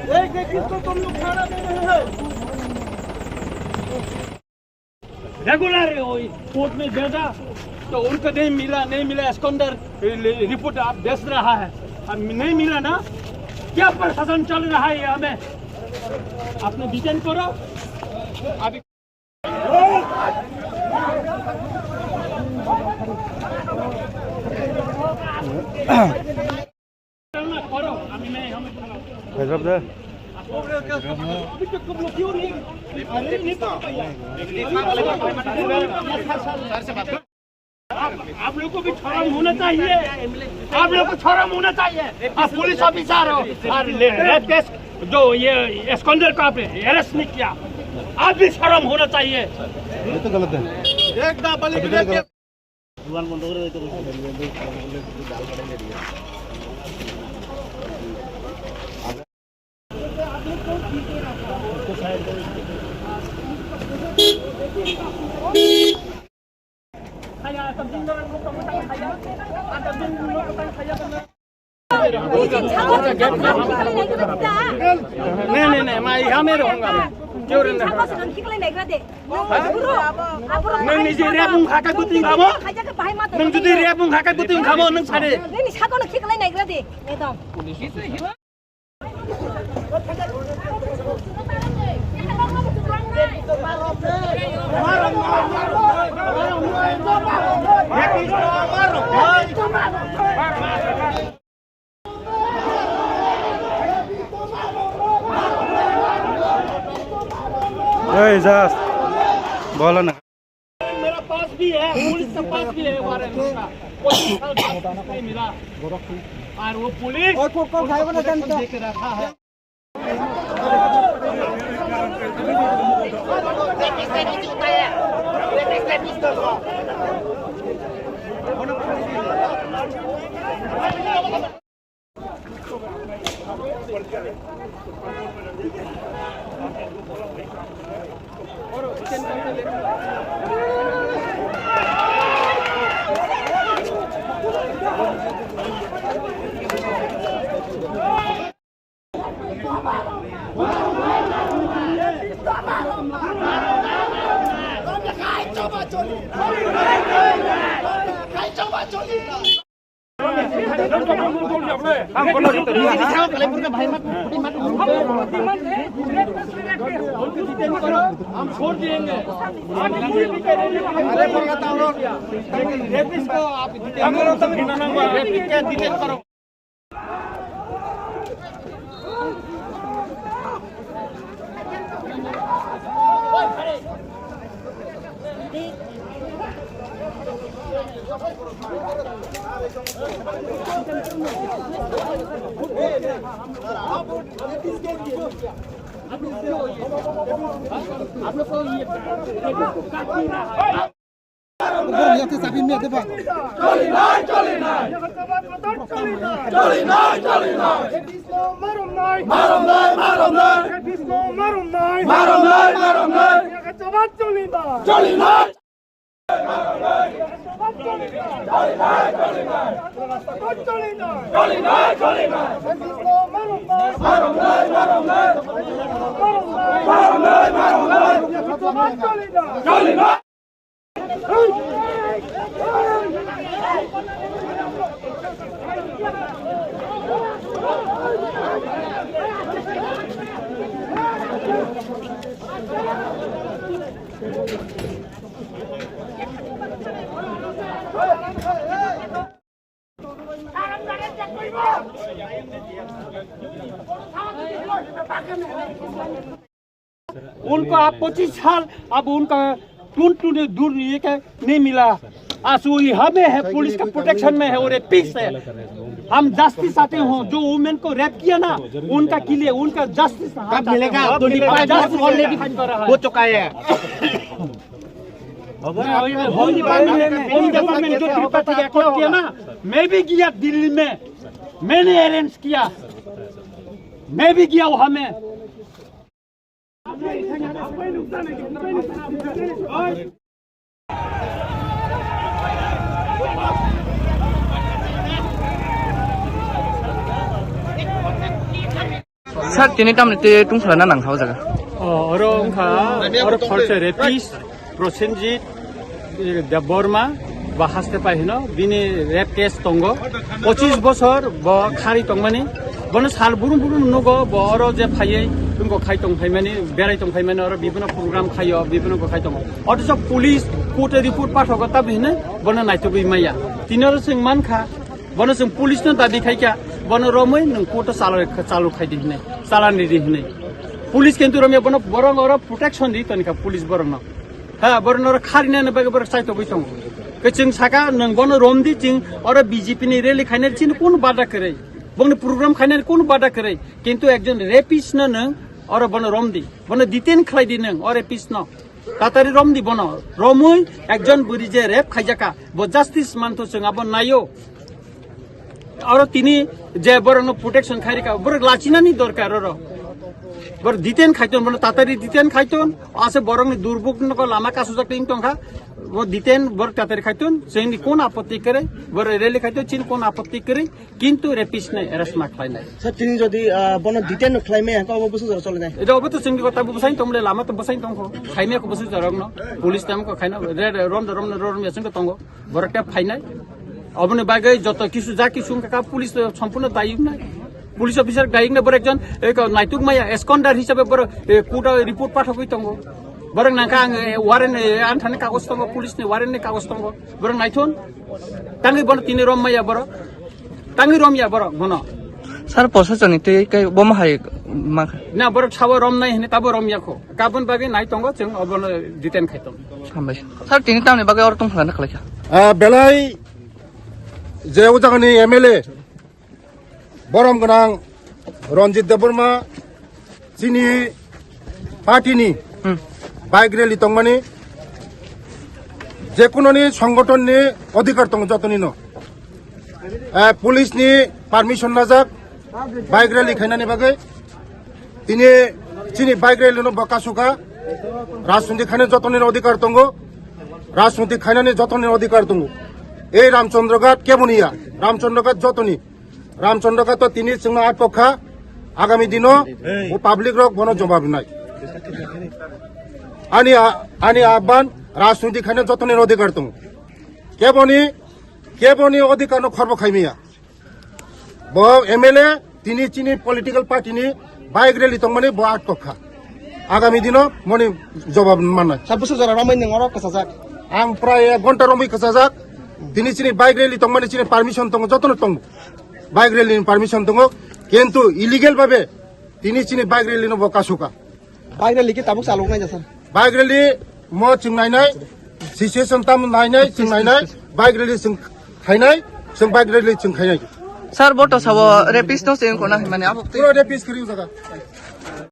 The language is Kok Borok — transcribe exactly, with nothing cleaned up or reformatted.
देख, देख, किसको तुम लोग खाना दे रहे हो? रेगुलर कोर्ट में भेजा तो उनको नहीं मिला, नहीं मिला, एस्कॉन्डर रिपोर्ट आप भेज रहा है, अब नहीं मिला ना, क्या प्रशासन चल रहा है ये हमें? आपने डिटेन करो अभी। आप, आप लोग को भी शर्म होना चाहिए, आप लोग को शर्म होना चाहिए। आप पुलिस ऑफिसर हो और ले-, रेप केस जो ये एस्कॉन्डर को आपने अरेस्ट नहीं किया, आप भी शर्म होना चाहिए। ये तो गलत है। एक दफा लिख दे। नहीं, नहीं, नहीं, मैं यहाँ में रहूंगा, मैं। क्यों रहना? Nang ni je rep wng kha khe bwtwi wng kha bo? Nang jodi rep wng kha khe bwtwi wng kha bo, nang sade. Nini sakono khiklai naigra de, ekdom. Hey, Jas, bolo na. मेरा पास भी है, पुलिस के पास भी है वारंट उसका। पच्चीस साल का नहीं मिला। और वो पुलिस और को, को खाएगा ना प्रोटेक्शन जानता? दे के रखा है। Borok yakhe chabi mia de ba. Choli nai, choli nai. Choli nai, choli nai. Marom nai, marom nai. Marom nai, marom nai. Choli nai. Choli nai. Choli nai, choli nai. Marom nai, marom nai. Marom nai, marom nai. Choli nai. उनको आप पच्चीस साल, अब उनका twin twin दूर ये क्या नहीं मिला। आंसू ही हमें है, पुलिस का प्रोटेक्शन में है और ये पीस है। हम जस्टिस चाहते हो, जो वुमेन को रेप किया ना, उनका के लिए, उनका जस्टिस। कब मिलेगा? जस्टिस ऑलरेडी हो चुका है। होम डिपार्टमेंट ने, होम डिपार्टमेंट जो त्रिपाठी का एक्ट किया ना, मैं भी गया दिल्ली में, मैंने अरेंज किया, मैं भी गया वहां में। Sir, tini tamni twi tungsala na nang tha o jaga? O, oro wngkha, oro khorsa rapist Prosenjit, eh, Debbarma, ba haste pai hino, bini rape case tongo. Pochis bosor bo khari tongmani, bono sal burum burum nugo, bo oro je phaiwi, wngkha khai tong phaimani, berai tong phaimani, oro bibino program khaio, bibino bo khai tongo. Othocho police court-o report pathogo, tabi hino bono naitugwi maya. Tini oro chwng mankha, bono chwng police no dabi khaikha, bono romwi nwng court o chalo, chalo khaidi hinwi, chalan ridi hinwi. Police kintu romya bono borok oro protection di tonikha police borok no. Ha, borok no oro kharina ni bagwi borok chaitogwi tongo. Ke chwng saka nwng bono romdi, chwng oro B J P ni rally khaina chini kun bada kwrwi. Bongni program khaina kun bada kwrwi. Kintu ekjon rapist no nwng oro bono romdi. Bono detain khlaidi nwng o rapist no. Tatari romdi bono. Romwi ekjon buri je rape khaijaka. Bo justice mantho chwng abo naio. Oro tini je borokno protection khairika, borok lachinani dorkar oro. Borok detain khaiton, bono tatari detain khaiton, ase borokni durbuk nogo lama kasujak ting tongkha. Bo detain borok tatari khaiton, chini kon apotti kere, borok rally khaiton, chini kon apotti kere, kintu rapist nai arrest ma khlainai. Sir, tini jodi, ah, bono detain khlaimaya, hwnkhe obo bwsajora cholinai? Edo obo to chini kota bwsai tongmle lama to bwsai tongkho. Khaimaya ko bwsajorokno, police tam ko khaina, re, re, rom do rom no rom ya chini tongo. Borok tei phainai. Oboni bagwi joto kisu ja kisu wngkha kha, police to sompurno dayuk nai. Police officer dayuk nai, borok ekjon, eh, naituk maya, eskondar hisabe borok, eh, court o report pathogwi tongo. Borok nangkha ang, eh, warrant, eh, anthani kagoj tongo, police ni warrant ni kagoj tongo. Borok naithon. Tangwi bono tini rom maya borok. Tangwi rom ya borok bono. Sir, posasoni tei kai bomo hai ma. Na borok sabo rom nai hini tabo rom ya kho. Kabun bagwi nai tongo, chwng obono detain khai tongo. Hambai. Sir, tini tamni bagwi oro tong khlana khlaikha? Ah, belai je o jagani M L A borom gwnang Ranjit Debbarma chini party ni Hmm. bike rally tongmani jekunoni songgothon ni odhikar tongo jotoni no. Ah, police ni permission najak bike rally khainani bagwi. Tini chini bike rally no bo kasuka. Rajniti khaina jotoni odhikar tongo. Rajniti khainani jotoni odhikar tongo. Ei Ramchandra Ghat keboni ya? Ramchandra Ghat jotoni. Ramchandra Ghat to tini chwngno atok kha. Agami dino o public rok bono jobab nai. Ani a-, ani aban Rajniti khaina jotoni odhikar tongo. Keboni, keboni odhikar no khorbo khaimiya. Bo M L A tini chini political party ni bike rally tongmani bo atok kha. Agami dino moni jobab mannai. Sir, bwsajora romwi nwng oro kwchajak? Ang prai ek ghonta romwi kwchajak. Tini chini bike rally tongmani chini permission tongo, jotono tongo. Bike rally ni permission tongo. Kintu illegal babe tini chini bike rally no bo kasuka. Bike rally khe tabuk chalok nai da, sir? Bike rally mo chwng nainai, situation tam nainai, chwng nainai, bike rally chwng khainai, chwng bike rally chwng khainai. Sir, bo to sabo rapist no se ko na himani abo. Pura rapist kiri jaga.